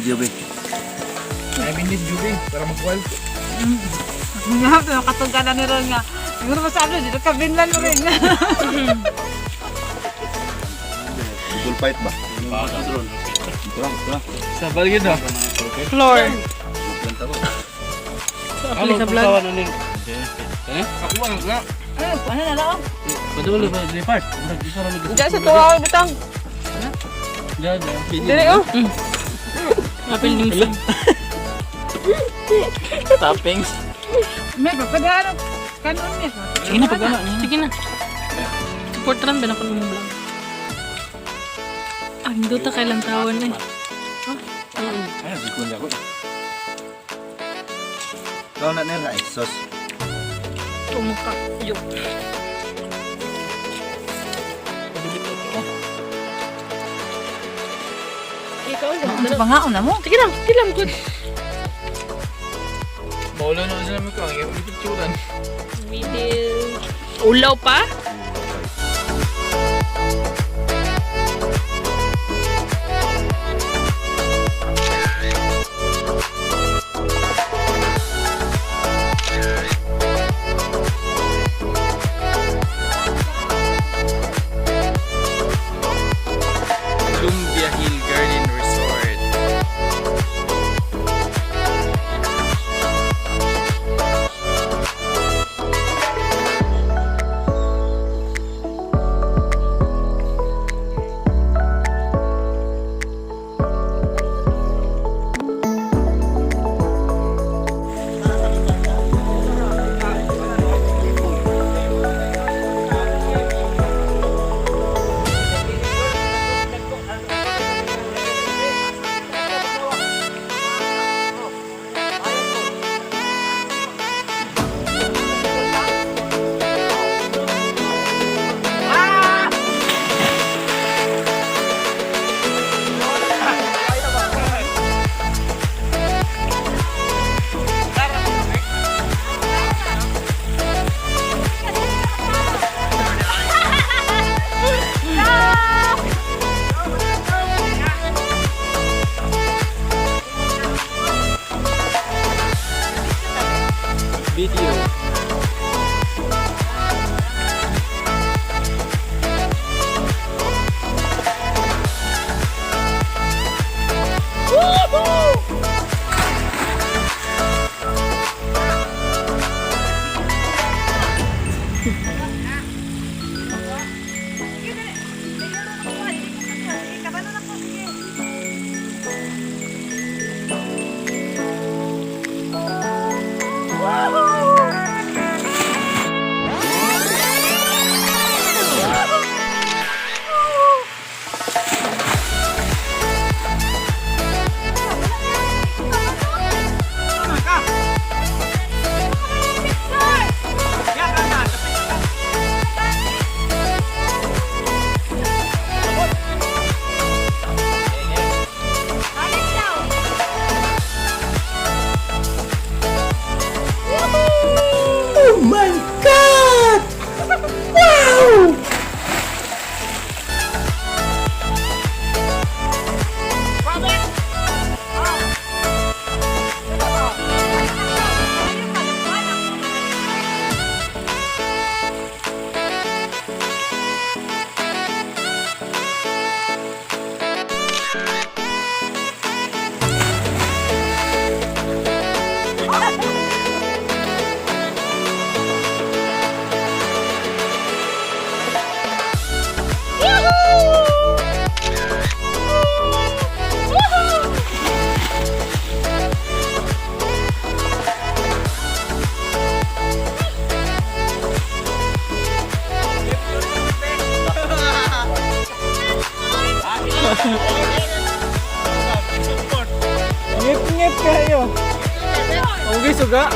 Video be. Ay, minute jubi para magkuwal. Nga, katong ka na ni Ron nga. Siguro masabi, dito ka binlan mo rin. Google fight ba? Ito lang, ito lang. Sa balgid na. Floor. Planta ko. Sa sa vlog. Ako ang nga. Ano, ano na lang? Padulo ba di part? Murag isa ra mag. Diyan sa tuwa ko butang. Diyan. Dili oh. Apil ni Toppings. May papadaan. Kanon niya. Sige na pag ano. Sige na. Support ran ba na ko mong vlog? Ah, hindi ta kailang tawon eh. Ay, bikon ako. Ikaw na nila, eh, sauce. Tumuka. Yo. Ikaw Ano ba nga una mo? Sige lang, sige lang, good. Maulo na sila mo ko ang iyong picturean. Middle. Ulaw pa? Lumbia Hill Garden Resort. Video. Ngip-ngip kayo. Okay, suga.